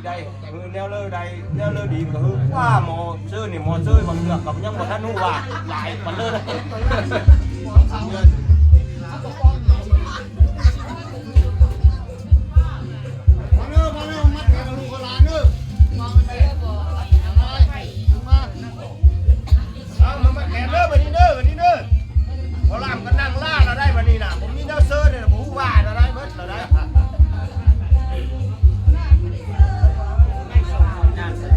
ໄດ້ ຄືແນວເລີໄດ້ ແນວເລີດີກໍຄືວ່າໝໍເຊີນີ້ ໝໍເຊີບາງເທື່ອກໍຍັງບໍ່ທັນຮູ້ວ່າຫຼາຍປານເລີ. ເອົາ ມາ ມາແຂນເດີ ບາດນີ້ເດີ ບາດນີ້ເດີ ໝໍລຳກໍນັ່ງລ້າລະໄດ໋ ບາດນີ້ນະ ບໍ່ມີແນວເຊີເດ ບໍ່ຮູ້ວ່າລະໄດ໋ ເບິດລະໄດ໋. ເອີ ມາ ມາ ອີກ ເອີ ປ້າຢ່າເສຍ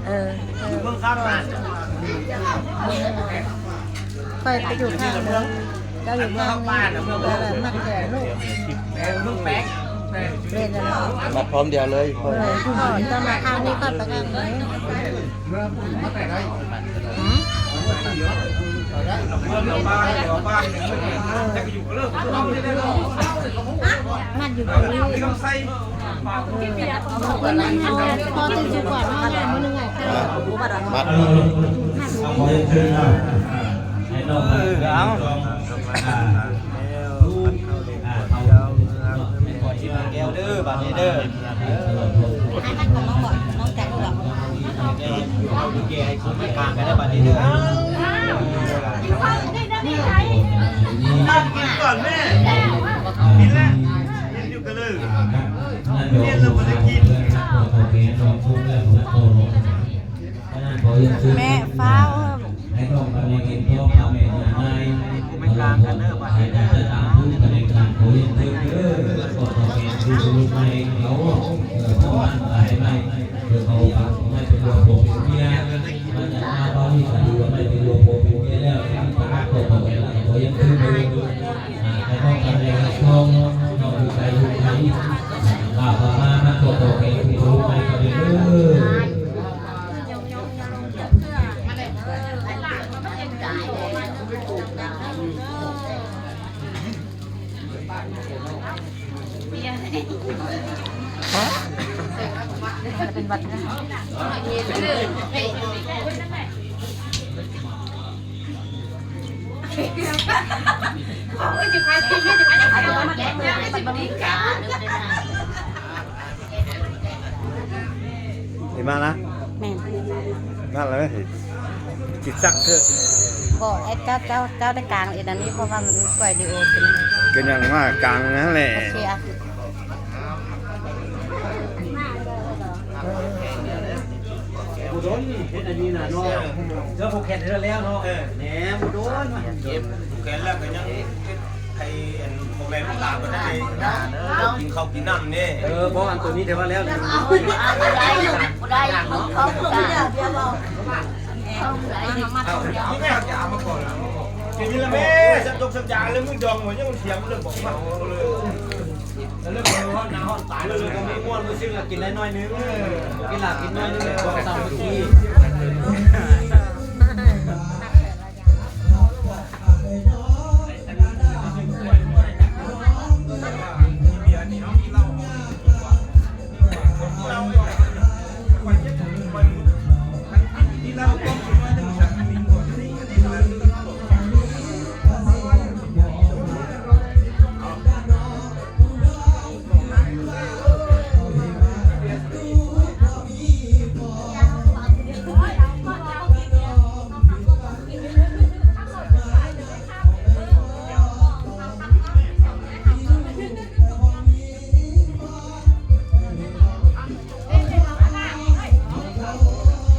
ເອີ ຂ້ອຍໄປຢູ່ຂ້າງໜຶ່ງ ເຈົ້າຢູ່ຂ້າງນີ້ ແລ້ວມັດແຂນລູກ ເຫຼັ້ນແລ້ວ ມັດພ້ອມດຽວເລີຍ ເອີ ພໍ່ເຈົ້າມາຂ້າງນີ້ ຂ້ອຍໄປຂ້າງນີ້. ມັດຢູ່ຕາງນີ້ ເອີ ພໍຈະຢູ່ກ່ອນເນາະ ມື້ໜຶ່ງອອກ ມັດ ມັດ ມັດ ເອີ ເອົາ ແກ້ວເດີ ບາດນີ້ເດີ. ນັ່ງກິນກ່ອນແມ່ ກິນແລ້ວ ກິນຢູ່ກະເລີ ກິນແລ້ວບໍ່ໄດ້ກິນ. ແມ່ຟ້າວ ໃຫ້ນ້ອງກັນເຮັດຕໍ່ພະແມ່ຍ່ານາຍ ຜູ້ແມ່ນກາງກັນເດີ ບາດນີ້ເດີ ໃຫ້ຈັດຕັ້ງຜູ້ພະແນກການຂໍຮຽນເຊີນເດີ ແລ້ວກໍພໍ່ແມ່ຜູ້ລຸກໃໝ່ເຂົາ ເອີ ປະມານຫຼາຍໃໝ່ ເອີ ເຂົາໄມ່ເປັນຜົວເປັນເມຍ ມາຈາກມາບາວນີ້ກໍຖືວ່າໄມ່ເປັນຜົວເປັນເມຍແລ້ວ ມີຖານະກໍພໍ່ແມ່ແລ້ວ ກໍຍັງຄືເດີ ອ່າ ໃຫ້ນ້ອງກັນແລະນ້ອງ ນ້ອງຢູ່ໄກຢູ່ໄກ ອ່າ ວ່າມາ ມາກໍພໍ່ແມ່ຜູ້ລຸກໃໝ່ກໍເດີ. ເປັນຫວັດນະ. ເຫັນມານະ? ແມ່ນ ມາແລ້ວ ຊິສັກເທື່ອ. ບໍ່ ແອດ ເຈົ້າ ເຈົ້າ ເຈົ້າໄດ້ກາງເອັດອັນນີ້ ເພາະວ່າມັນມີກວຍດີໂອ ເປັນຫຍັງມາກາງຫັ້ນແຫຼະ. ໂອເຄອະ. ບໍ່ດົນເຮັດອັນນີ້ນະເນາະ ເຈົ້າຜູກແຂນເທື່ອແລ້ວເນາະ. ເອີ ແໜ ບໍ່ດົນ ເຈັບ ຜູກແຂນແລ້ວກໍຍັງ ໃຫ້ອັນພໍ່ແມ່ລູກຫຼານບໍ່ໄດ້ກິນເຂົ້າກິນນ້ຳເດ້. ເອີ ບໍ່ ອັນໂຕນີ້ແຕ່ວ່າແລ້ວ ບໍ່ໄດ້ ບໍ່ໄດ້ ເຂົາບໍ່ໄດ້ ເຂົາບໍ່ໄດ້ ກິນລະແມ່ ສັບຈົກສັບຈານ ແລ້ວມື້ດອງ ຍັງເສຍ ເລີກບອກມາ ເລີກ ເລີກຮ້ອນໜາວຮ້ອນຕາຍ ເລີກ ເລີກ ກໍມີມ່ວນ ມື້ຊຶ້ງກໍກິນໄດ້ໜ້ອຍໜຶ່ງ ເອີ ກິນຫຼາຍກິນໜ້ອຍໜຶ່ງ ບອກເຊົາມື້ກີ້.